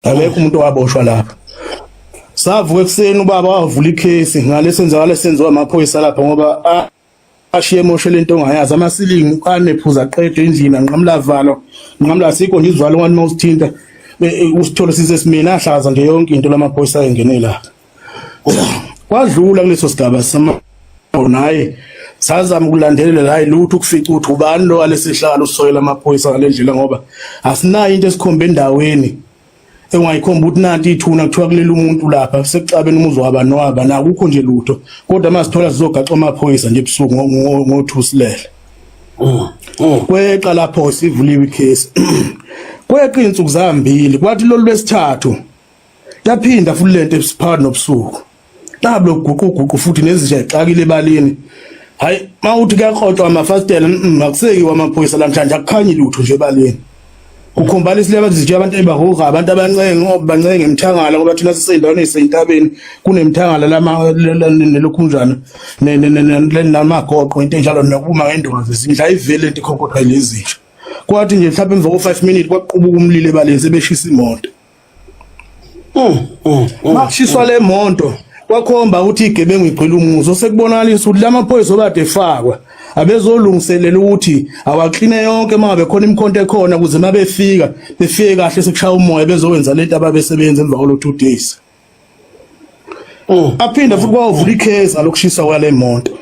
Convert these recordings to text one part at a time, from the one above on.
Akekho umuntu owaboshwa lapha. Savuka ekuseni, ubaba wavula ikhesi ngalesenzakalo esenziwa amaphoyisa lapha, ngoba ashiye emoshele into ongayazi, amasilingi anephuza aqedwe endlini, anqamula valo, nqamula sikho nje izivalo, ngathi mawusithinta usithole sisesimeni, ahlaza nje yonke into lamaphoyisa ayengene lapha. Kwadlula kuleso sigaba sama naye, sazama ukulandelela, hayi lutho ukufica ukuthi ubani lo alesihlalo usoyela amaphoyisa ngale ndlela, ngoba asinayo into esikhomba endaweni engayikhomba ukuthi nanti ithuna, kuthiwa kuleli umuntu lapha sekuxabene umuzi waba nowaba, nakukho nje lutho. Kodwa masithola sizogaxa amaphoyisa nje ebusuku ngothusilele. Kweqa lapho sivuliwe ikhesi, kweqa insuku zambili, kwathi lolu lwesithathu yaphinda futhi lento esiphakathi nobusuku, nabi lokuguquguqu futhi nezinja exakile ebaleni. Hayi, mawuthi kuyakrotshwa amafasitela, akusekiwe amaphoyisa namhlanje, akukhanyi lutho nje ebaleni, kukhombana isileba nje abantu ebahuga, abantu abancenge ngoba bancenge emthangala, ngoba thina siseyindaweni ezisentabeni, kunemthangala lama nelokhunjana namagoqo, into enjalo, nokuma ngendonga zezindlu, ayivele into ikhonkothwa yilezinja. Kwathi nje mhlawumbe emva ko-5 minutes kwaqubuka umlilo ebaleni, sebeshisa imoto. Makushiswa le moto, kwakhomba ukuthi igebengu igcwele umuzi, osekubonakalisa ukuthi lamaphoyisa obade efakwa abezolungiselela ukuthi awakline yonke mangabe khona imikhonto ekhona, ukuze mabefika befike kahle sekushaya umoya, bezowenza lento ababesebenza emva kwalo 2 days. Aphinda futhi kwavula ikheza lokushisa kwale moto.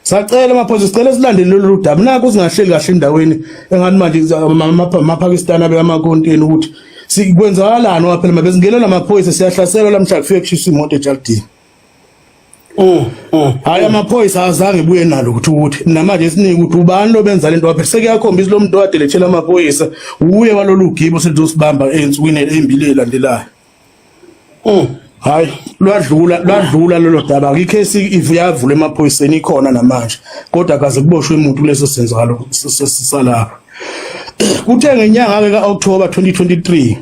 Sacela amaphoyisa, sicela silandele lolu daba, nakho singahleli kahle endaweni engathi manje amaPakistan abeka amakhonteni ukuthi sikwenzakalani, ngoba phela mabesingenela amaphoyisa siyahlaselwa lamhla kufike kushisa imoto ejardini. Hayi, amaphoyisa azange buye nalo ukuthi namanje sinike ukuthi ubani lo benza lento waphela, sekuyakhombisa lo muntu okade lethela amaphoyisa uye walolu gibo selizosibamba ey'nsukwini ey'mbili ey'landelayo. Hayi, lwadlula lwadlula lolo daba. Ikhesi ivuyavula emaphoyiseni, ikhona namanje, kodwa kaze kuboshwe umuntu kuleso senzakalo salapha. Kuthe ngenyanga ke kaOctober 2023,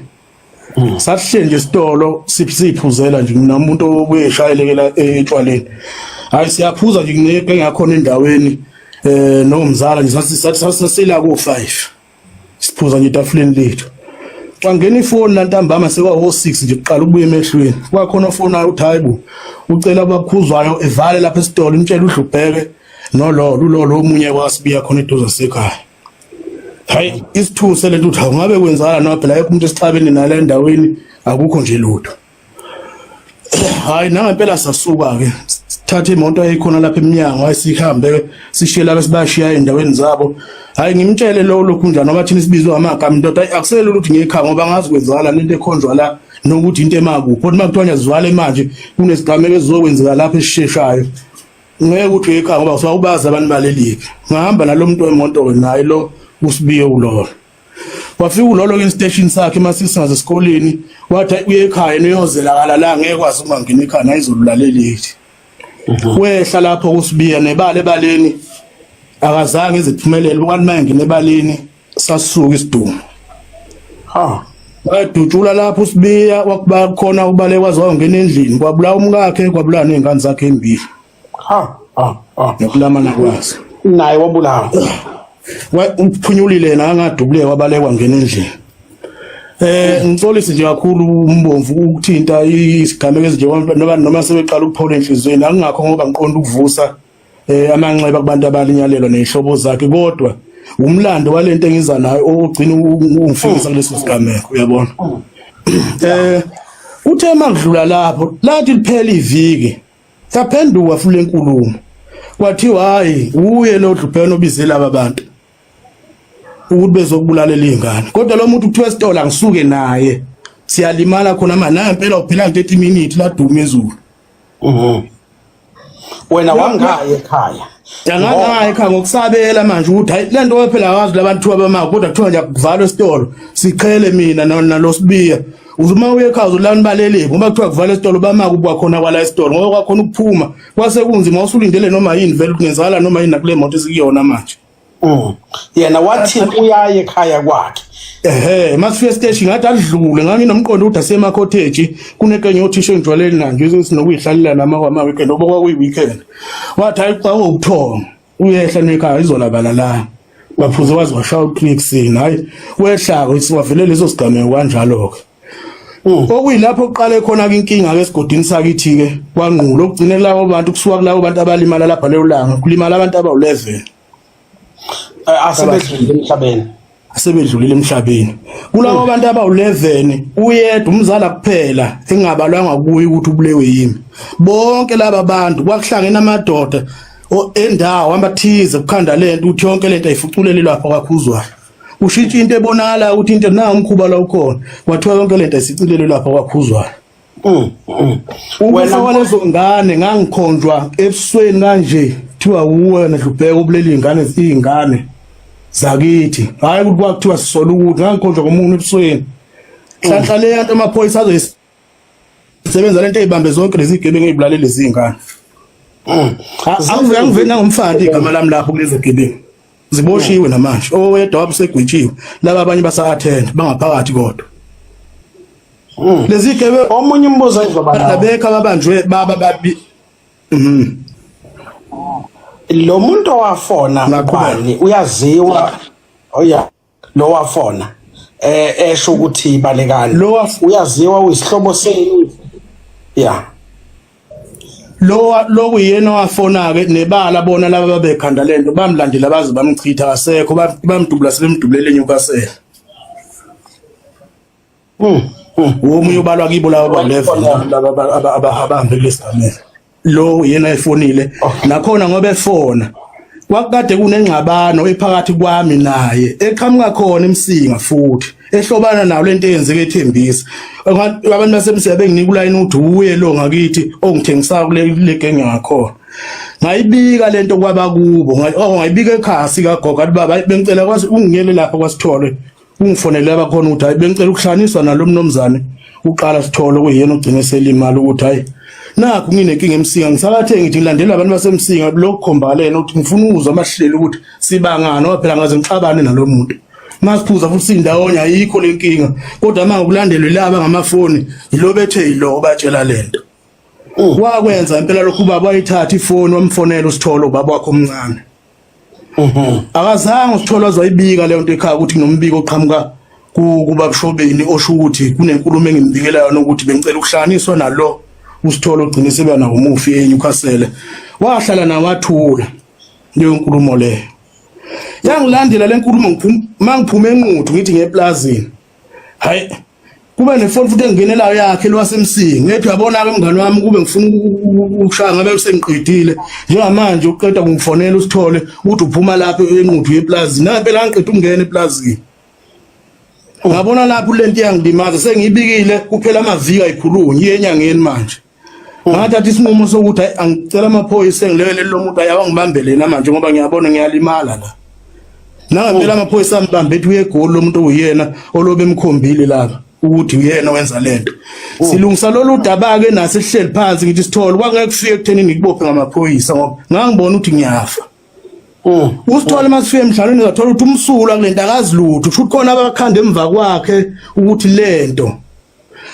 sasihleli nje esitolo siphuzela nje, mina umuntu obuyeshayelekela etshwaleni, hayi siyaphuza nje kuneke engakhona endaweni nomzala nje, sathi sasila ku 5, siphuza nje etafuleni lethu. Kwangena ifoni lantambama, sekwawo 6 nje, kuqala ukubuya emehlweni, kwakhona ofonayo uthi hayibo, ucela abakhuzwayo evale lapha esitolo, imtshela udlubheke nololo ulolo omunye kwasibiya khona eduze sekhaya. Hayi, isithuse lento ukuthi awungabe kwenzakala noma phela ayekho umuntu esixabene nale endaweni, akukho nje lutho. Hayi, nangempela sasuka ke, sithatha imoto eyikhona lapha eminyango, hayi sihambe sishiye laba sibashiya endaweni zabo. Hayi, ngimtshele lo lokhu njani, ngoba thina sibizwa amagama indoda akusele ukuthi ngiyekhaya, ngoba ngazi kwenzakala lento ekhonjwa la nokuthi into emakuphi, kodwa makuthiwa ngiyazivale manje kunesigameko esizokwenzeka lapha esisheshayo, ngeke ukuthi uyekhaya ngoba usawubazi abantu baleliphi. Ngahamba nalo muntu wemoto naye lo usibiye ulolo, wafika ulolo ke station sakhe masisa esikoleni, wathi uye ekhaya niyozelakala la, ngeke kwazi ukungangena ekhaya nayizolulalelithi. Wehla lapho kusibiya nebala ebaleni, akazange iziphumelele ukwathi mayengena ebaleni sasuka isidumo. Ha. Wadutshula lapho usibiya, wakuba khona ubaleka waze wangena endlini, kwabulawa umkakhe, kwabulawa nezingane zakhe embili. Ha ha ha. Nokulamana kwazo. Naye wabulawa. Uphunyulile yena, angadubuleka, wabaleka wangena endlini. Ngixolise nje kakhulu umbomvu ukuthinta isigameko ezinje noma sebeqala ukuphola enhliziyweni, akungakho ngoba ngiqonda ukuvusa amanxeba kubantu abalinyalelwa nezihlobo zakhe, kodwa umlando walento engiza nayo ogcina ungifikisa kuleso sigameko, uyabona. Kuthe makudlula lapho, lathi liphela iviki, saphenduka futhi lenkulumo, kwathiwa hayi, uye lo dluphena obize laba bantu ukuthi bezokubulalela izingane, kodwa lo muntu kuthiwa esitolo angisuke naye, siyalimala khona manje, nampela uphila 30 minutes laduma izulu. Wena wangaye ekhaya? Angangayi ekhaya ngokusabela manje ukuthi hayi, le nto phela akazi labantu kuthiwa bama, kodwa kuthiwa nje kuvalwe esitolo, siqhele mina nalosibiya. Uma uye ekhaya uzolana balele, ngoba kuthiwa kuvalwe esitolo, bama kuba khona kwala esitolo, ngoba kwakhona ukuphuma kwase kunzima, usulindele noma yini vele kungenzakala noma yini nakule moto esikuyona manje. Yena wathi uyaye ekhaya kwakhe. Ehhe, masifika station ngathi adlule, nganginomqondo ukuthi asema cottage, kunekenye othisha engijwayele na nje sinokuyihlalela nama kwama weekend, oba kwakuyi weekend. Wathi hayi xa ubuthongo uyehla nekhaya izolabala la. Waphuze waze washaya u3 ekuseni, hayi wehla ke, siwavele leso sigameko kanjalo ke. Okuyilapho kuqale khona ke inkinga ke esigodini sakithi ke kwaNgqulo okugcine labo bantu kusuka kulabo bantu abalimala lapha lelo langa kulimala abantu abawu-11 Asebedlulile emhlabeni. Asebedlulile emhlabeni. Kulabo bantu abawu-11 uyedwa umzala kuphela engabalwanga kuye ukuthi ubulewe yimi. Bonke laba bantu kwakuhlangene amadoda endawo amathize kukhanda lento ukuthi yonke lento ayifuculele lapha kwaKhuzwayo. Ushintsha into ebonakala ukuthi into na umkhuba la ukhona kwathiwa yonke lento ayisicilele lapha kwaKhuzwayo. Ukufa kwalezo ngane ngangikhonjwa ebusweni kanje kuthiwa uwena Dlubheka ubulele izingane izingane zakithi. Hayi ukuthi kwakuthiwa sisola ukuthi ngangikhonjwa ngomunye ebusweni. Nhlanhla le nto amaphoyisa azoyisebenza lento eyibambe zonke lezi gebengu ezibulale lezi ngane. Angiveli nangomfana igama lami lapho kulezi gebengu. Ziboshiwe namanje. Owedwa wabo usegwetshiwe. Laba abanye basa-attend bangaphakathi kodwa. Lezi gebe Omunye umbuzo engizoba nawo. Abekho ababanjwe baba babi. Lo muntu owafona Ngaqhubeka. ubani uyaziwa oya lo wafona esho ukuthi balekani. Lo Uyaziwa uyisihlobo senu. Yeah. Lo lokuyena owafona ke nebala bona laba babekhanda lento bamlandela baze bamchitha kasekho bamdubula sebemdubulele eNewcastle. Omunye ubalwa kibo laba ba-11 laba abahambe kulesigameko. Lo yena efonile nakhona ngoba efona kwakade kunengxabano ephakathi kwami naye eqhamuka khona eMsinga futhi ehlobana nayo lento eyenzeke eThembisa. Abantu baseMsinga benginika ulayini ukuthi uye lo ngakithi ongithengisa kule genge ngakhona. Ngayibika lento kwabakubo, oh ngayibika ekhaya sikagogo athi baba bengicela kwazi ungiyele lapha kwaSithole ungifonele abakhona ukuthi hayi bengicela ukuhlanganiswa nalo mnumzane uqala sithole kuyena ogcine selimala ukuthi hayi nakhu nginenkinga eMsinga ngisakathe ngithi ngilandela abantu baseMsinga lokukhombakala ukuthi ngifuna ukuzwa amahlelo ukuthi sibangani ngoba phela ngaze ngixabane nalo muntu masiphuza futhi sindawonye ayikho lenkinga kodwa uma ngokulandelwe laba ngamafoni yilo bethe yilo batshela lento. Wakwenza impela lokhu ubaba wayithatha ifoni wamfonela uSithole ubaba wakhe omncane. Akazange uSithole azoyibika leyo nto ekhaya ukuthi kunombiko oqhamuka kubabushobeni osho ukuthi kunenkulumo engimbikela yona ukuthi bengicela ukuhlanganiswa nalo uSithole ogcina seba nawo umufi eNewcastle. Wahlala naye wathula leyo nkulumo leyo. Yangilandela le nkulumo ngiphuma mangiphuma eNquthu ngithi ngeplazini. Hayi kube nefoni futhi engingenelayo yakhe lwasemsingi ngithi uyabona ke mngani wami kube ngifuna ukushaya ngabe usengiqedile njengamanje uqeda kungifonela usithole ukuthi uphuma lapho eNquthu yeplazini nampela ngiqeda ukungena eplazini ngabona lapho lento iyangilimaza sengiyibikile kuphela amaviki ayikhulunywa iye enyangeni manje. Ngathatha isinqumo sokuthi hayi angicela amaphoyisa engilekelele lo muntu ayawangibambele yena manje ngoba ngiyabona ngiyalimala la. Nangempela amaphoyisa ambambe ethi uyeGoli lo muntu okuyena olobe emkhombile lapha ukuthi uyena owenza lento. Silungisa lolu daba ke nasi sihleli phansi ngithi sithole kwangeke kufike ekutheni ngikubophe ngamaphoyisa ngoba ngangibona ukuthi ngiyafa. Usithole masifike emhlanganweni uzathola ukuthi umsulwa kulento akazi lutho kusho ukuthi khona abakhanda emva kwakhe ukuthi lento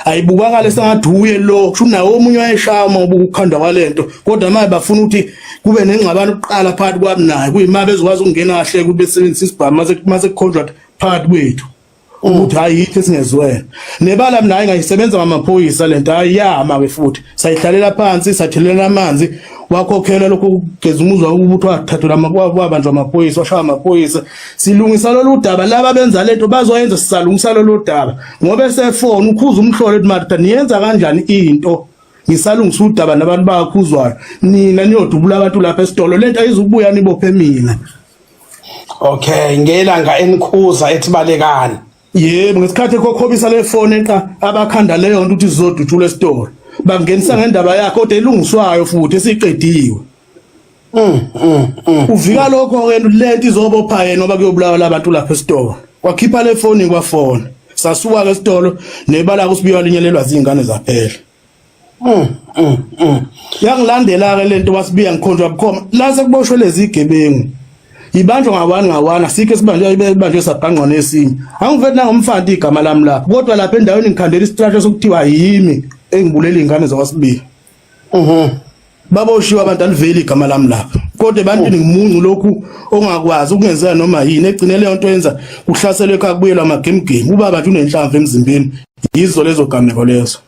ayibukakale sengathi uye lo kusho nawo omunye wayeshaya uma ubuka ukukhandwa kwalento kodwa manje bafuna ukuthi kube nengxabano kuqala phakathi kwami naye kuyima bezokwazi ukungena kahle kube besebenzisa isibhamu mase mase kukhonjwa phakathi kwethu ukuthi hayi yithi singezwena nebala mina hayi ngayisebenza ngamaphoyisa lento hayi yama ke futhi sayihlalela phansi sathelela amanzi wakhokhela lokhu kugeza umuzwa ukuthi wathathelwa wabanjwa amaphoyisa washaya amaphoyisa. Silungisa lolu daba laba benza lento bazoyenza sisalungisa lolu daba ngoba esefona ukhuza umhlolo ethi madoda niyenza kanjani into ngisalungisa udaba nabantu bakhuzwayo nina niyodubula abantu lapha esitolo lento ayizukubuya nibophe mina. Okay, ngelanga enikhuza ethi balekani. Yebo, ngesikhathi ekhokhobisa le phone eqa abakhanda leyo nto ukuthi zizodutshula esitolo. Bangenisa ngendaba yakhe kodwa elungiswayo futhi esiqediwe. Uvika lokho ke lento izobopha yena ngoba kuyobulawa labantu lapha esitolo. Wakhipha le phone kwafona. Sasuka ke esitolo nebala kusibiwa linyelelwa zingane zaphela. Yangilandela ke lento wasibiya ngikhonjwa bukhoma. La sekuboshwe lezi igebengu. Ibanjwa ngawani ngawani asikho esibanjwe ibanjwe sabhangqwa nesinye. Angiveli nangomfana igama lami lapho kodwa lapha endaweni ngikhandela isitrasho sokuthiwa yimi engibulela izingane zakwasibiya. Baboshiwe abantu aliveli igama lami lapha. Kodwa ebantwini ngimuncu lokhu ongakwazi ukungenzeka noma yini egcine leyo nto yenza kuhlaselwe ekhaya kubuyelwa amagemugemu. Ubaba nje unenhlamvu emzimbeni. Yizo lezo gameko lezo.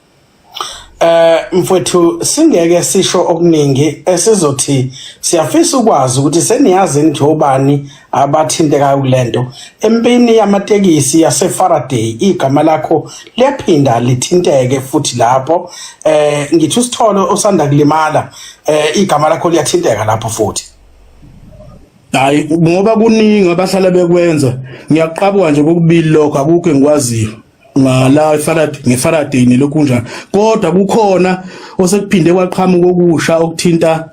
Mfowethu singeke sisho okuningi esizothi siyafisa ukwazi ukuthi seniyazi nje obani abathintekayo kulento. Empini yamatekisi yase Faraday igama lakho liyaphinda lithinteke futhi lapho ngithi usitholo osanda kulimala igama lakho liyathinteka lapho futhi. Hayi ngoba kuningi abahlala bekwenza ngiyaqabuka nje kokubili lokho akukho engikwaziyo ngala eFaraday ngeFaraday nelokhu njalo kodwa kukhona osekuphinde kwaqhamuka okusha okuthinta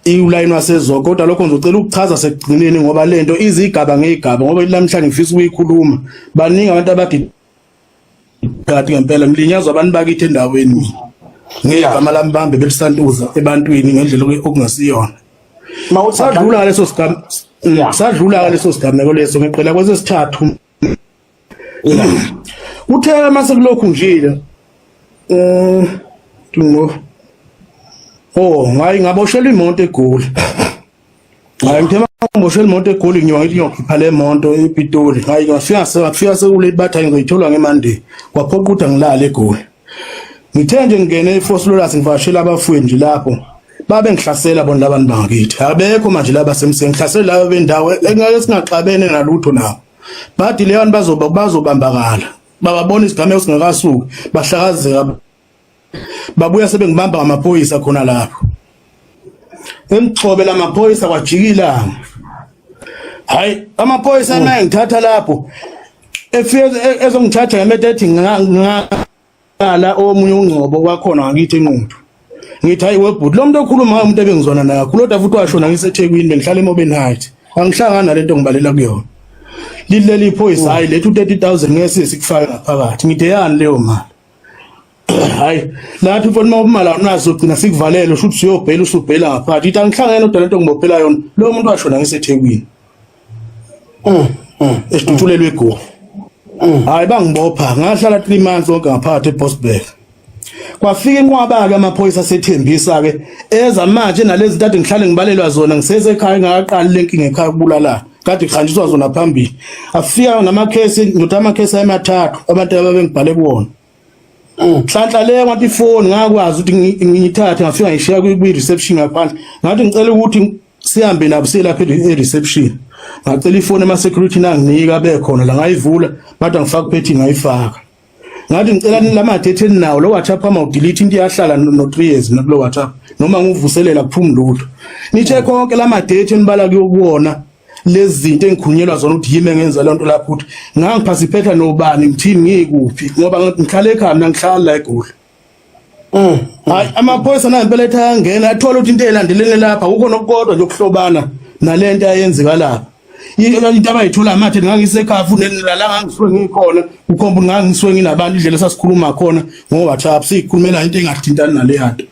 iulayini wasezo kodwa lokho ngizocela ukuchaza sekugcineni ngoba lento izigaba ngezigaba ngoba namhlanje ngifisa ukuyikhuluma baningi abantu abadi kade ngempela ngilinyazwa abantu bakithi endaweni mina ngegama lami bambe belisantuza ebantwini ngendlela okungasiyona sadlula leso sigama sadlula leso sigameko leso ngiqela kwesesithathu. Uthe mase kulokhu njile ngo oh ngayi ngaboshelwa imoto eGoli. Hayi ngithe ngiboshelwa imoto eGoli ngiyoba ngithi ngiyokhipha le moto ePitoli. Hayi ngafika ngafika sekulate bathi ngizoyithola ngeMonday. Kwaphoqa ukuthi angilale eGoli. Ngithe nje ngingene eVosloorus ngivakashela abafowethu nje lapho. Babe ngihlasela bona labantu bangakithi. Abekho manje laba semseni ngihlasela laba bendawo engeke singaxabene nalutho nabo. Bathi leyo bazoba bazobambakala. Bababona isigameko singakasuki bahlakazeka babuya sebengibamba ngamaphoyisa khona lapho. Emgxobe lamaphoyisa kwajika ilanga. Hayi amaphoyisa naye ngithatha lapho efike ezongithatha ngemethi ethi ngala omunye ungcobo wakhona ngakithi enquthu. Ngithi hayi webhuti lo muntu okhuluma ngayo umuntu ebengizwana naye kakhulu kodwa futhi washona ngiseThekwini bengihlala eMobeni Heights. Angihlangani nalento ngibalela kuyona. Lileli iphoyisa hayi lethu 30000 ngeke sikufake ngaphakathi. Ngithi yani leyo mali. Hayi lathi mfana uma umala unazo ugcina sikuvalele usho ukuthi uyobhela usubhela ngaphakathi. Ithi angihlangene kodwa lento ngibophela yona. Lo muntu washona ngiseThekwini. Esidutshulelwe eGoli. Hayi bangibopha ngahlala 3 months wonke ngaphakathi eBosberg. Kwafika inqwaba ke amaphoyisa sethembisa ke eza manje nalezi kade ngihlale ngibalelwa zona ngisesekhaya ngakaqali lenkinga ekhaya kubulalana kade kuhanjiswa zona phambili. Afika namakhesi ngithi amakhesi amathathu abantu ababengibhale kuwona. Nhlanhla le ngathi ifoni ngakwazi ukuthi ngiyithathe ngafika ngishiya kwi reception ngaphandle. Ngathi ngicela ukuthi sihambe nabo siye lapha e-reception. Ngacela ifoni ema security nanginika bekhona la ngayivula bathi angifake uphethi ngayifaka. Ngathi ngicela lama data eninawo lo WhatsApp ama udelete into iyahlala no 3 years nakulo WhatsApp noma ngivuselela kuphuma lutho. Nithe konke lama data enibala kuyokuwona lezi zinto engikhunyelwa zona ukuthi yimi engenza lento lapho ukuthi ngangiphasiphetha nobani ngithini ngikuphi ngoba ngihlala ekhaya mina ngihlala la eGoli. Hayi amaphoyisa nayo impela ethi ayangena athola ukuthi into elandelene lapha akukho nokukodwa nje okuhlobana nalento ayenzeka lapha. Into abayithola mathe ngangisekhaya futhi nala ngangisuke ngikhona kukhomba ukuthi ngangisuke nginabantu indlela esasikhuluma khona ngo-WhatsApp siyikhulumela into engathintani naleya nto.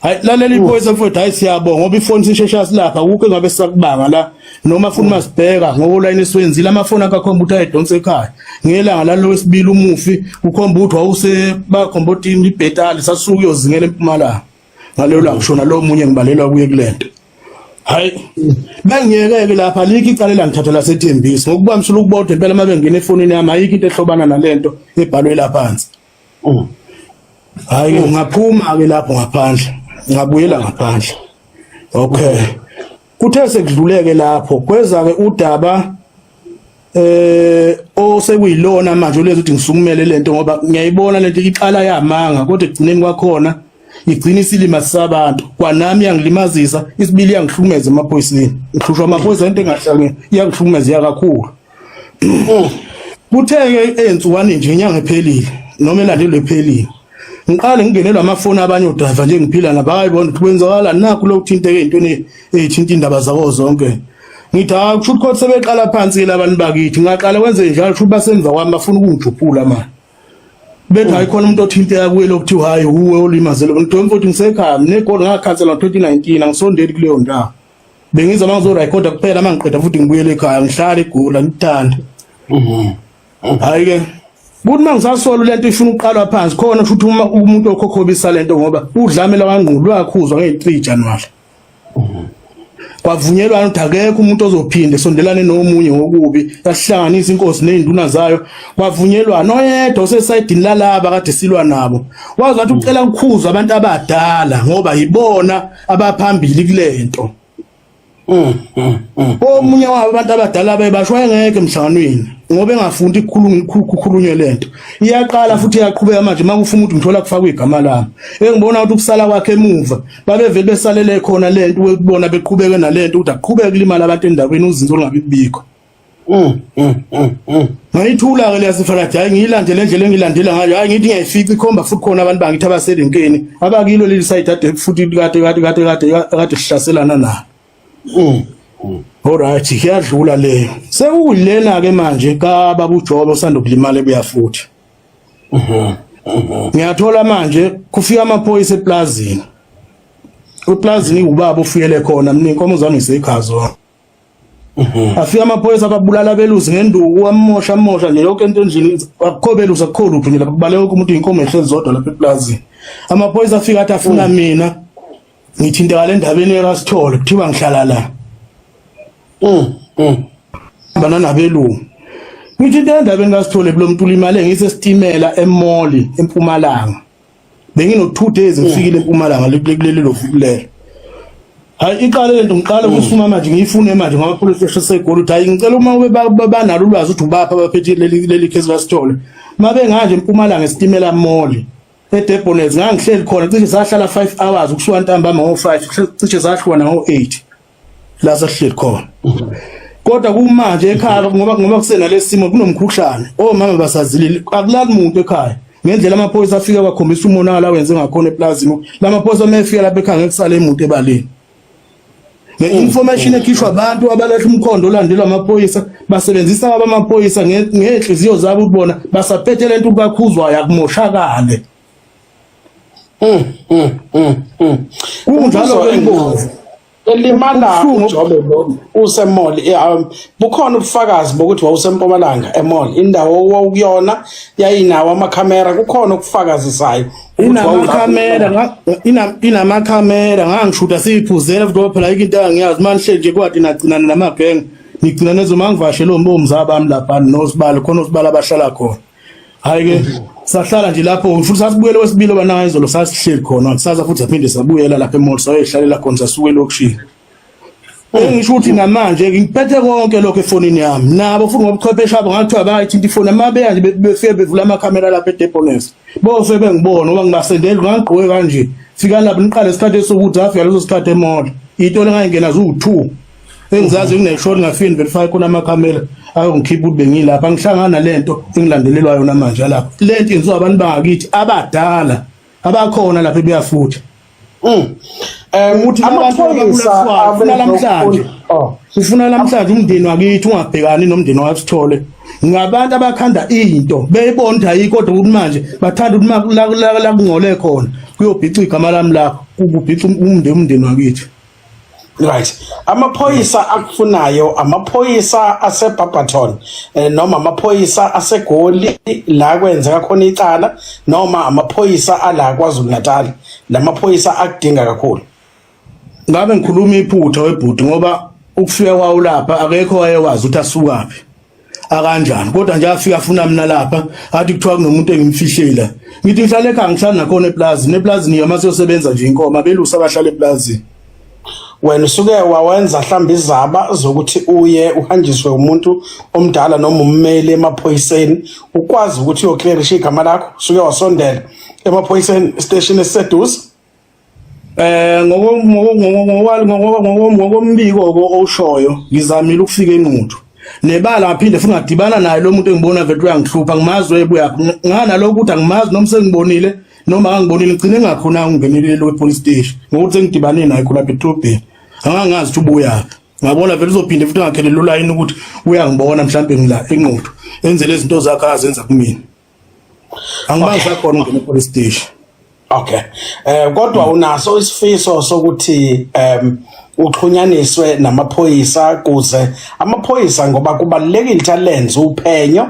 Hayi lalela iphoyisa mfowethu hayi siyabonga ngoba ifoni sishesha silapha akukho engabe sisakubanga la noma futhi masibheka ngokolayini esiwenzile amafoni akakhomba ukuthi ayedonsa ekhaya ngelanga lalo wesibili umufi kukhomba ukuthi wawuse bakhomba ukuthi ibhetali sasuka uyozingela empumalanga ngalelo langa shona lo munye ngibalelwa kuye kulento. Hayi bengiyeke lapha alikho icala elangithatha lasethembisa ngokuba msula ukubodwa impela uma bengena efonini yami ayikho into ehlobana nalento ebhalwe lapha phansi. Hayi ngaphuma ke lapho ngaphandle ngabuyela ngaphandle. Okay. Kuthe sekudluleke lapho kweza ke udaba osekuyilona manje olezi ukuthi ngisukumele lento ngoba ngiyayibona lento iqala yamanga kodwa ekugcineni kwakhona igcina isilima sabantu kwanami yangilimazisa isibili yangihlukumeza emaphoyiseni ngihlushwa amaphoyisa into engahlangene iyangihlukumeza kakhulu. Kuthe-ke ey'nsukwani nje inyanga ephelile noma elandelwe ephelile ngiqale ngingenelwa amafoni abanye odrayiva nje ngiphila nabo bayibona ukuthi kwenzakalani nakhu lokhu thinteke ey'ntweni ey'thinta iy'ndaba zako zonke. Ngithi hawu kusho ukuthi kodwa sebeqala phansi-ke labantu bakithi ngaqala kwenze njalo kusho ukuthi basemva kwami bafuna ukungijuphula manje. Bethi hayi khona umuntu othinteka kuye lokuthiwa hayi uwe olimaze lo muntu mfowethu ngisekhaya mina egoli ngakhansela ngo-2019 angisondeli kuleyo ndawo. Bengiza uma ngizorekhoda kuphela uma ngiqeda futhi ngibuyele ekhaya ngihlale egoli angithandi. Hayi ke kuthi uma ngisasola lento ifuna ukuqalwa phansi khona futhi uma umuntu okhokhobisa lento ngoba udlame lwakangqulu lwakhuzwa nge-3 January. Kwavunyelwana ukuthi akekho umuntu ozophinde sondelane nomunye ngokubi. Yasihlanganisa inkosi nezinduna zayo, kwavunyelwana oyedwa osesayidini lalaba kade silwa nabo. Wazi wathi ucela ukukhuza abantu abadala ngoba yibona abaphambili kulento. Omunye wabo abantu abadala bebasho wayengekho emhlanganweni ngoba engafundi ukukhuluma ukukhulunywe lento. Iyaqala futhi iyaqhubeka manje makufa umuntu ngithola kufakwa igama lami. Engibona ukuthi ukusala kwakhe emuva babevele besalele khona lento ukubona beqhubeke nalento ukuthi aqhubeke kulimala abantu endaweni uzinzo olungabi bikho. Ngayithula ke leyasifarathi hayi ngiyilandele endlela engilandela ngayo hayi ngithi ngiyayifica ikhomba futhi khona abantu bangithi abaserenkeni abakilo leli side ade futhi kade kade kade kade kade sihlaselana nalo. Alright, iyadlula leyo. Sekuyilena ke manje ka baba uJobe osanda kulimala ebuya futhi. Ngiyathola manje kufika amaphoyisa eplazini. Uplazini ubaba ofuyele khona mina inkomo zami zikhazo. Afika amaphoyisa ababulala abelusi ngenduku amosha amosha nje yonke into endlini akukho belusi akukho lutho nje lapha kubaleka wonke umuntu inkomo ehlezi zodwa lapha eplazini. Amaphoyisa afika athi afuna mina ngithinteka le ndabeni ekasithole kuthiwa ngihlala la. Hamba nabelungu. Ngithi into endabeni kaSithole kulo muntu ulimale ngisesitimela eMall eMpumalanga. Bengino 2 days ngifikile eMpumalanga kuleli loviki lelo. Hayi iqale lento ngiqale ukusuma manje ngiyifune manje ngoba police station seGoli ukuthi hayi ngicela uma ube banalo ulwazi ukuthi ubapha abaphethe leli leli case kaSithole. Mabe nganje eMpumalanga esitimela Mall eDebonairs ngangihleli khona cishe sahlala 5 hours ukusuka ntambama ngo5 cishe sahlukana ngo8 la sasihleli khona. Kodwa kumanje ekhaya ngoba kusenalesi simo kunomkhuhlane omama basazilile akulali muntu ekhaya ngendlela amaphoyisa afika bakhombisa umonakalo awenze ngakhona eplazini lamaphoyisa uma efika lapha ekhaya ngeke kusale muntu ebaleni nge-information ekhishwa abantu abalahla umkhondo olandelwa amaphoyisa basebenzisa abamaphoyisa ngey'nhliziyo zabo ukubona basaphethe lento kakhuzwayo akumoshakale. Kunjalo ke inkosi Elimala ubuhlungu uJobe lo usemall, bukhona ubufakazi bokuthi wawusempumalanga emall, indawo owawukuyona yayinawo amakhamera, kukhona okufakazisayo ukuthi wawulapho? Inamakhamera, inamakhamera ngangishuta siyiphuzela futhi ngoba phela ayikho into engangiyazi manje nje kwati nagcinana namagenge ngigcina nezo mangivashele omzaba bami lapha nosibalo khona osibalo abahlala khona. Hayi ke sahlala nje lapho futhi sasibuyele kwesibili obanayo izolo sasihleli khona kusasa futhi saphinde sabuyela lapha emall sayoyihlalela khona sasuke elokishini. Engisho ukuthi namanje ngiphethe konke lokho efonini yami nabo futhi ngobuchwepheshe abo ngathiwa bayithinta ifoni mabeya nje befike bevula amakhamera lapha eDebonairs bose bengibona ngoba ngibasendela ngangigqoke kanje fika lapho niqale isikhathi esokuthi afika leso sikhathi emall iy'tolo engayingena ziwu-2 engizazi ngineshort ngafike ngiverify khona amakhamera ayongikhipha ukuthi bengilapha ngihlangana nalento engilandelelwayo namanje lapha lento yenziwa abantu bangakithi abadala abakhona lapha ebuya futhi. Ukuthi abantu Amaphoyisa ababulawayo ufuna namhlanje Oh. ufuna namhlanje umndeni wakithi ungabhekani nomndeni waSithole ngabantu abakhanda into beyibona ukuthi ayikho kodwa ukuthi manje bathanda ukuthi la kungcole khona kuyobhica igama lami lapho kubhica umndeni wakithi. Right. Amaphoyisa akufunayo amaphoyisa aseBarberton noma amaphoyisa aseGoli la kwenzeka khona icala noma amaphoyisa ala KwaZulu Natal, lamaphoyisa akudinga kakhulu? Ngabe ngikhuluma iphutha webhuti ngoba ukufika kwawo lapha akekho wayewazi ukuthi asukaphi akanjani kodwa nje afika afuna mina lapha athi kuthiwa kunomuntu engimfihlela ngithi ngihlale ekhaya ngihlala nakhona eplazini eplazini yoma siyosebenza nje inkomo abelusi abahlala eplazini. Wena usuke wawenza mhlawumbe izaba zokuthi uye uhanjiswe umuntu omdala noma ummeli emaphoyiseni ukwazi ukuthi uyoclearisha igama lakho? Usuke wasondela emaphoyiseni station esiseduze? Ngokombiko ko owushoyo ngizamile ukufika eNquthu nebala ngaphinde futhi ngadibana naye lo muntu engibona vele uyangihlupha ngimazi webuya nganalokho ukuthi angimazi noma sengibonile noma angibonile ngigcine ngakhona ungenelele we-police station ngokuthi sengidibane naye khona lapha edolobheni angangazi ukuthi ubuyaphi ngabona vele uzophinde futhi angakhelele ulayini ukuthi uyangibona mhlawumbe ngila eNquthu enze lezi zinto zakhe azenza kumina angibazi sakhona ungena e-police station. Okay. Kodwa unaso isifiso sokuthi uxhunyaniswe namaphoyisa kuze amaphoyisa, ngoba kubalekile ukuthi alenze uphenyo,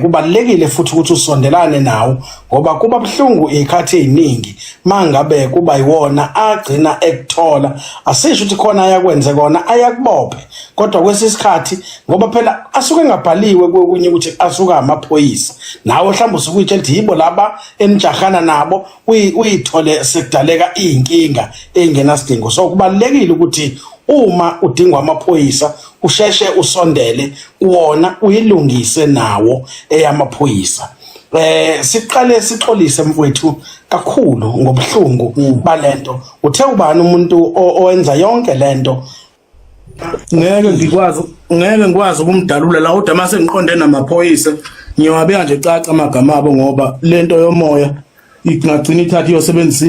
kubalekile futhi ukuthi usondelane nawo? Ngoba kuba buhlungu izikhathi eziningi mangabe kuba yiwona agcina ekuthola. Asisho ukuthi khona ayakwenze kona ayakubophe, kodwa kwesisikhathi ngoba phela asuke engabhaliwe kokunye ukuthi asuka amaphoyisa, nawe mhlawumbe usuke uyitshela ukuthi yibo laba enijahana nabo, uyithole sekudaleka iy'nkinga ey'ngenasidingo. So kubalulekile ukuthi uma udingwa amaphoyisa usheshe usondele kuwona uyilungise nawo eyamaphoyisa. Siqale sixolise mfowethu kakhulu ngobuhlungu balento. Uthe ubani umuntu owenza yonke lento? Ngeke ngikwazi ukumdalula la, kodwa mase ngiqonde namaphoyisa ngiyawabeka nje caca amagama abo, ngoba lento yomoya ingagcina ithatha iyosebenzisa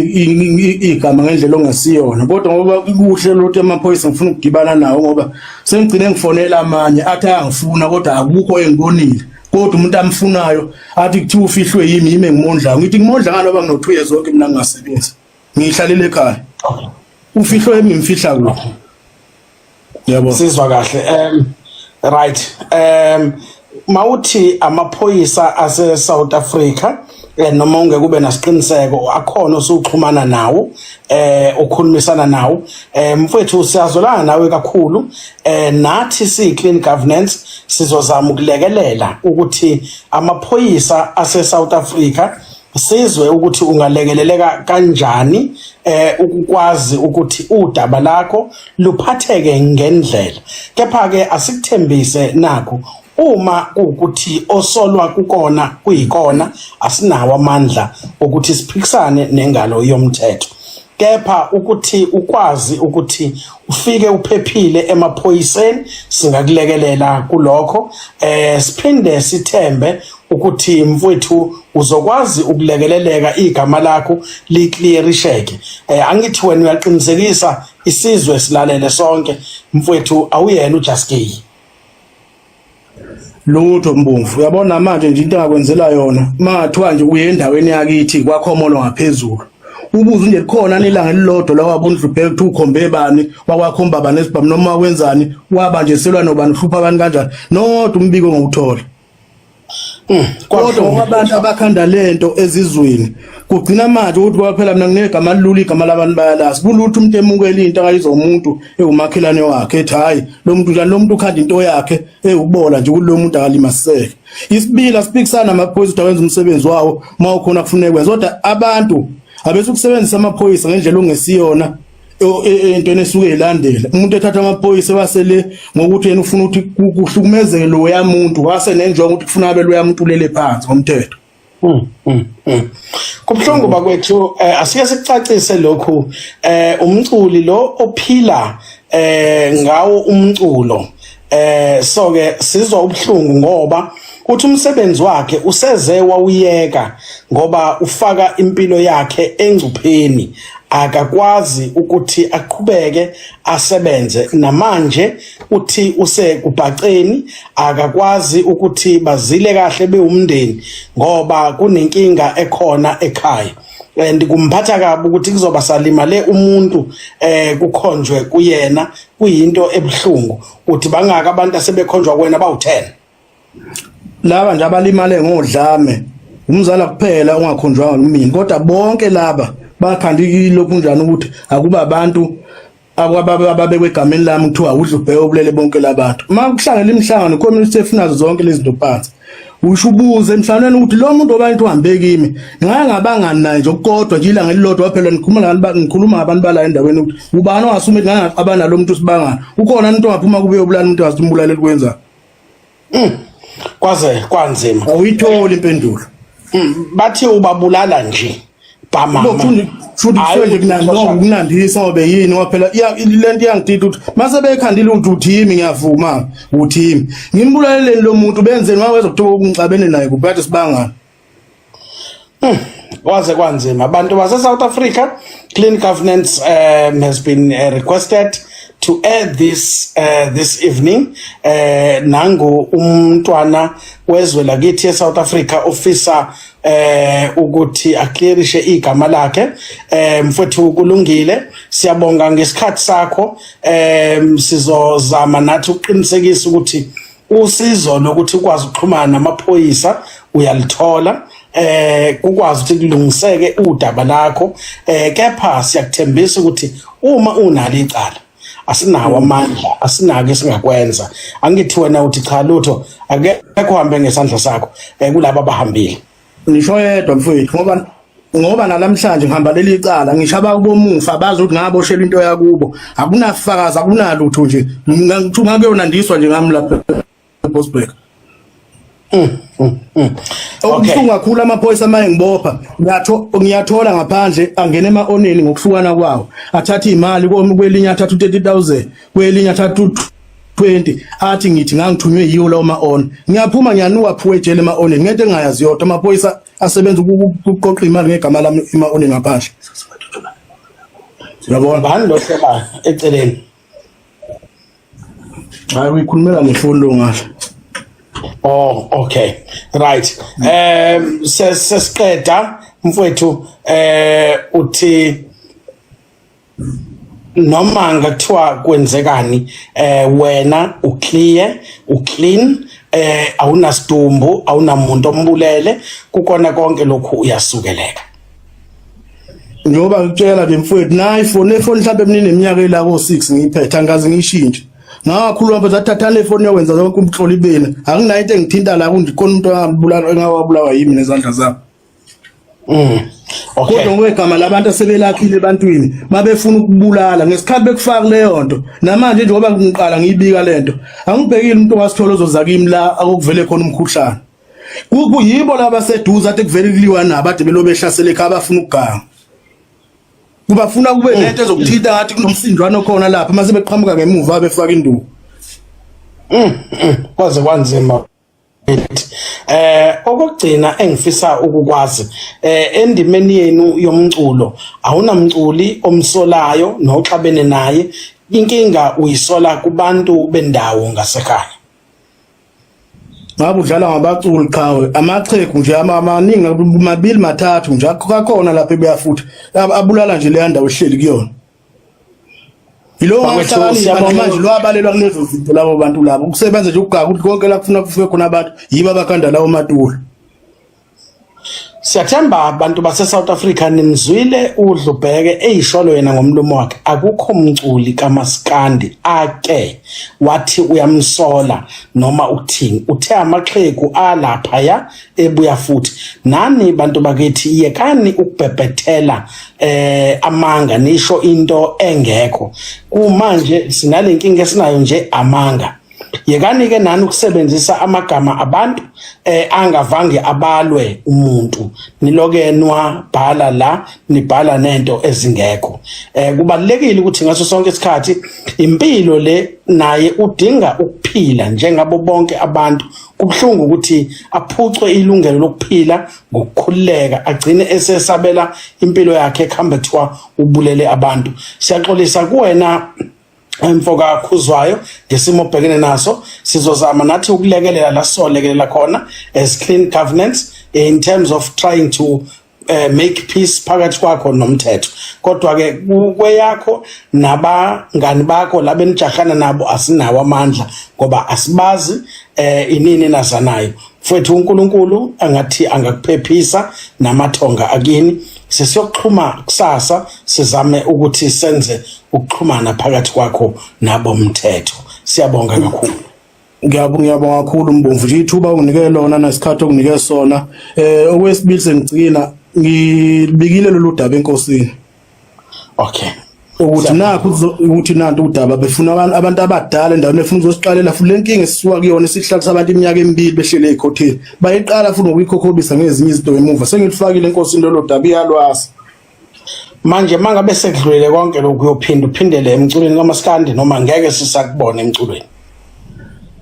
igama ngendlela ongasiyona. Kodwa ngoba kuhle lothu amaphoyisa ngifuna ukugibana nawo, ngoba sengigcine ngifonela amanye athi ayangifuna, kodwa akukho engibonile. Kodwa umuntu amfunayo athi kuthiwa ufihlwe yimi, yimi engimondlayo. Ngithi ngimondla ngani ngoba ngino-2 years zonke mina ngingasebenzi, ngihlalele ekhaya. Ufihlwe yimi, ngimfihla kuphi? Yabo. Sizwa kahle. Right, mawuthi amaphoyisa ase South Africa, noma ungeke ube nasiqiniseko, akhona osuxhumana nawo, ukhulumisana nawo. Mfowethu, siyazolana nawe kakhulu. Nathi si clean governance sizozama ukulekelela ukuthi amaphoyisa ase South Africa sizwe ukuthi ungalekeleleka kanjani ukukwazi ukuthi udaba lakho luphatheke ngendlela. Kepha ke asikuthembise nakho, uma kuwukuthi osolwa kukona kuyikona, asinawo amandla ukuthi siphikisane nengalo yomthetho, kepha ukuthi ukwazi ukuthi ufike uphephile emaphoyiseni singakulekelela kulokho. Siphinde sithembe ukuthi mfowethu uzokwazi ukulekeleleka, igama lakho liclearisheke. Angithi wena uyaqinisekisa, isizwe silalele sonke, mfowethu, awuyena uJaskey? Lutho Mbomvu, uyabona manje nje into engakwenzela yona, mangathiwa nje uye endaweni yakithi kwakhomolo ngaphezulu, ubuze nje likhona nelanga elilodwa la wabona udlubheke kuthi ukhombe bani, wakwakhomba bani esibhamu, noma wenzani, waba nje selwa nobani, uhlupha abantu kanjani, nodwa umbiko ngowuthola. Kodwa ngoba abantu abakhanda lento ezizweni kugcina manje ukuthi kwaphela mina nginegama lilula, igama labantu bayalazi, kulutho umuntu emukela into akayizwa umuntu ewumakhelwane wakhe, ethi hayi lo muntu njani, lo muntu ukhanda into yakhe ewukubola nje kulo muntu akalimaseke. Isibili, asiphikisana amaphoyisa ukuthi awenza umsebenzi wawo uma ukhona kufuneka kwenza, kodwa abantu abese ukusebenzisa amaphoyisa ngendlela ongesiyona entweni esuke ilandela. Umuntu ethatha amaphoyisa wasele ngokuthi yena ufuna ukuthi kuhlukumezeke loya muntu, wase nenjongo ukuthi kufuna abe loya muntu ulele phansi ngomthetho. Kubhlungu bakwethu. Asike sikucacise lokhu. Umculi lo ophila ngawo umculo, so ke sizwa ubuhlungu ngoba uthi umsebenzi wakhe useze wawuyeka ngoba ufaka impilo yakhe engcupheni, akakwazi ukuthi aqhubeke asebenze. Namanje uthi usekubhaceni, akakwazi ukuthi bazile kahle bewumndeni ngoba kunenkinga ekhona ekhaya, and kumphatha kabi ukuthi kuzoba salimale umuntu kukhonjwe kuyena, kuyinto ebuhlungu. Uthi bangaka abantu asebekhonjwa kuwena? Bawu-10. Laba nje abalimale ngodlame, umzala kuphela ongakhonjwanga kumina, kodwa bonke laba bakhanda ilokhu njani ukuthi akuba abantu ababekwe egameni lami kuthiwa udla ubheke obulele bonke labantu. Uma kuhlangela imihlangano community efuna zonke lezi zinto phansi, usho ubuze emhlanganweni ukuthi lo muntu obantu uhambe kimi ngake ngabangani naye nje okukodwa nje ilanga elilodwa phela, nikhuluma nabantu, ngikhuluma ngabantu bala endaweni, ukuthi ubani ongasume ngake ngaxabana nalo muntu, sibangani, ukhona umuntu ongaphuma kube yobulala umuntu ngathi umbulalela kwenza? Kwaze kwanzima. Awuyitholi impendulo. Bathi ubabulala nje bamama. Futhi Hhayi, nje kunandisa ngoba yini, ngoba phela lento iyangidida ukuthi mase bekhandile ukuthi uthimi, ngiyavuma uthimi, ngimbulaleleni lo muntu, benzeni ngaweza kuthiwa ungixabene naye kuphathe sibangani. Kwaze kwanzima abantu base South Africa. Clean governance has been requested to air this evening. Nangu umntwana wezwe lakithi eSouth Africa ofisa ukuthi aclearishe igama lakhe. Mfowethu, kulungile, siyabonga ngesikhathi sakho. Sizozama nathi ukuqinisekisa ukuthi usizo lokuthi ukwazi ukuxhumana namaphoyisa uyalithola. Kukwazi ukuthi kulungiseke udaba lakho, kepha siyakuthembisa ukuthi uma unalo icala asinawo amandla, asinako esingakwenza. Angithi wena uthi cha, lutho, akekho uhambe ngesandla sakho kulabo abahambile. Ngisho yedwa mfowethu, ngoba nalamhlanje ngihamba leli cala, ngisho abakubomufa bazi ukuthi ngaboshelwa into yakubo, akunafakazi, akunalutho nje. Ngithu ngakuyonandiswa nje ngami lapha eBosberg. Okubuhlungu kakhulu, amaphoyisa maye ngibopha, ngiyathola ngaphandle angena ema-oneni ngokuhlukana kwawo, athatha imali kwelinye, athatha u-30,000 kwelinye, athatha u-20, athi ngithi ngangithunywe yiwo lawo ma-on. Ngiyaphuma, ngiyanuka phuwe ejele ema-oneni ngento engingayazi yodwa. Amaphoyisa asebenza ukuqoqa imali ngegama lami ema-oneni ngaphandle, uyabona? Bani lo hleba eceleni? Hayi, uyikhulumela ngefoni lo ngale. Oh, okay. Right. Sesiqeda mfowethu, uthi noma ngathiwa kwenzekani, wena uclear, uclean, awunasidumbu, awunamuntu ombulele kukona konke lokhu, uyasukeleka. Njengoba ngikutshela nje mfowethu, nayi ifoni, lefoni mhlawumbe mina ineminyaka ela ko-6 ngiyiphethe, angikaze ngiyishintshe. Ngakhuluma mfethu, athathani lefoni yokwenza zonke umhloli beni, anginayo into engithinta la kundikhona umuntu angabulala engawabulawa yimi nezandla zami. Kodwa ngokwegama labantu asebelakhile ebantwini, babefuna ukubulala ngesikhathi bekufaka kuleyo nto. Namanje njengoba ngiqala ngiyibika lento, angibhekile umuntu ongasithola ozoza kimi la akuvele khona umkhuhlane. Kuyibo laba seduze ade kuvele kuliwa nabo, ade belo behlasele ekhaya, abafuna ukuganga. Kubafuna kube nento ezokuthinta ngathi kunomsindwana okhona lapha, mase beqhamuka ngemuva befaka induku. Kwaze kwanzima. Okugcina engifisa ukukwazi, endimeni yenu yomculo, awunamculi omsolayo noxabene naye? Inkinga uyisola kubantu bendawo ngasekhaya? Ngabe udlala ngabaculi qhawe, amaxhegu nje amaningi, mabili mathathu nje akhona lapha ebuya futhi abulala nje leya ndawo ehleli kuyona. Yilo Bakwethu, ngahlakanipha siyabonga. namanje lwabalelwa kulezo zinto labo bantu labo kusebenza nje ukuganga ukuthi konke la kufuna kufike khona abantu yibo abakhanda lawo matulo. Siyathemba abantu base South Africa nimzwile uDlubheke eyisholo yena ngomlomo wakhe, akukho mculi kaMaskandi ake wathi uyamsola noma ukuthini. Uthe amaxhegu alapha ya ebuya futhi. Nani bantu bakithi, yekani ukubhebhethela amanga, nisho into engekho. Kumanje sinalenkinga esinayo nje, amanga. Yekani ke nani ukusebenzisa amagama abantu angavange abalwe umuntu, niloke nwabhala la, nibhala nento ezingekho. Kubalekile ukuthi ngaso sonke isikhathi impilo le naye udinga ukuphila njengabo bonke abantu. Kubhlungu ukuthi aphucwe ilungelo lokuphila ngokukhululeka, agcine esesabela impilo yakhe ekuhambe kuthiwa ubulele abantu. Siyaxolisa kuwena mfoka Khuzwayo ngesimo obhekene naso. Sizozama nathi ukulekelela la sizolekelela khona as clean governance in terms of trying to make peace phakathi kwakho nomthetho. Kodwa ke kweyakho nabangani bakho labenijahana nabo, asinawo amandla ngoba asibazi inini nazanayo. Mfowethu, uNkulunkulu angathi angakuphephisa namathonga akini. Sesiyoxhuma kusasa, sizame ukuthi senze ukuxhumana phakathi kwakho nabomthetho. Siyabonga kakhulu. Ngiyabonga, ngiyabonga kakhulu Mbomvu nje ithuba unginike lona nesikhathi okunike sona. Okwesibili sengigcina ngibikile lolu daba enkosini. Ukuthi nakho ukuthi nantu udaba, befuna abantu abadala endaweni, befuna ukuzosiqalela futhi lenkinga esisuka kuyona esihlalisa abantu iminyaka emibili behlele ezikhotheni. Bayiqala futhi ngokuyikhokhobisa ngezinye izinto emuva. Sengilifakile enkosini lolo daba, iyalwazi. Manje mangabe sekudlulile konke lokhu, uyophinda uphindele emculweni kaMaskandi noma ngeke sisakubona emculweni?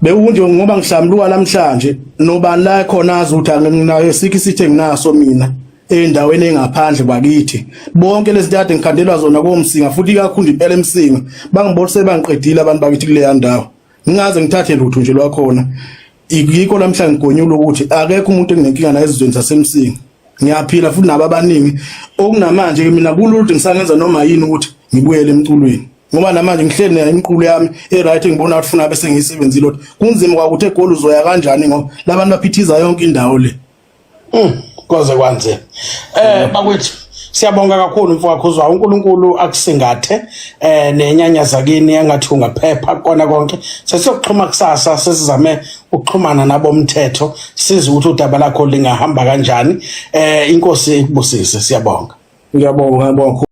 Bewunje ngoba ngihlambuluka namhlanje, nobani la khona azi ukuthi anginayo esikho isithe nginaso mina endaweni engaphandle kwakithi. Bonke lezi kade ngikhandelwa zona koMsinga, futhi ikakhulu impela eMsinga, bangibona sebangiqedile abantu bakithi kuleya ndawo, ngingaze ngithathe lutho nje lwakhona. Yikho namhlanje ngigonyula ukuthi akekho umuntu enginenkinga naye ezizweni zaseMsinga. Ngiyaphila futhi nabo abaningi okunamanje ke mina kulula ukuthi ngisangenza noma yini ukuthi ngibuyele emculweni, ngoba namanje ngihleli nayo imiqulu yami e-right engibona ukuthi funa bese ngiyisebenzile ukuthi kunzima kwakuthi eGoli uzoya kanjani ngoba labantu baphithiza yonke indawo le. Koze kwanzima. Bakwethu siyabonga kakhulu mfowethu Khuzwayo, uNkulunkulu akusingathe nenyanya zakini, engathi ungaphepha kona konke. Sesiyokuxhuma kusasa, sesizame ukuxhumana nabomthetho size ukuthi udaba lakho lingahamba kanjani. Inkosi ikubusise, siyabonga. Ngiyabonga, ngiyabonga.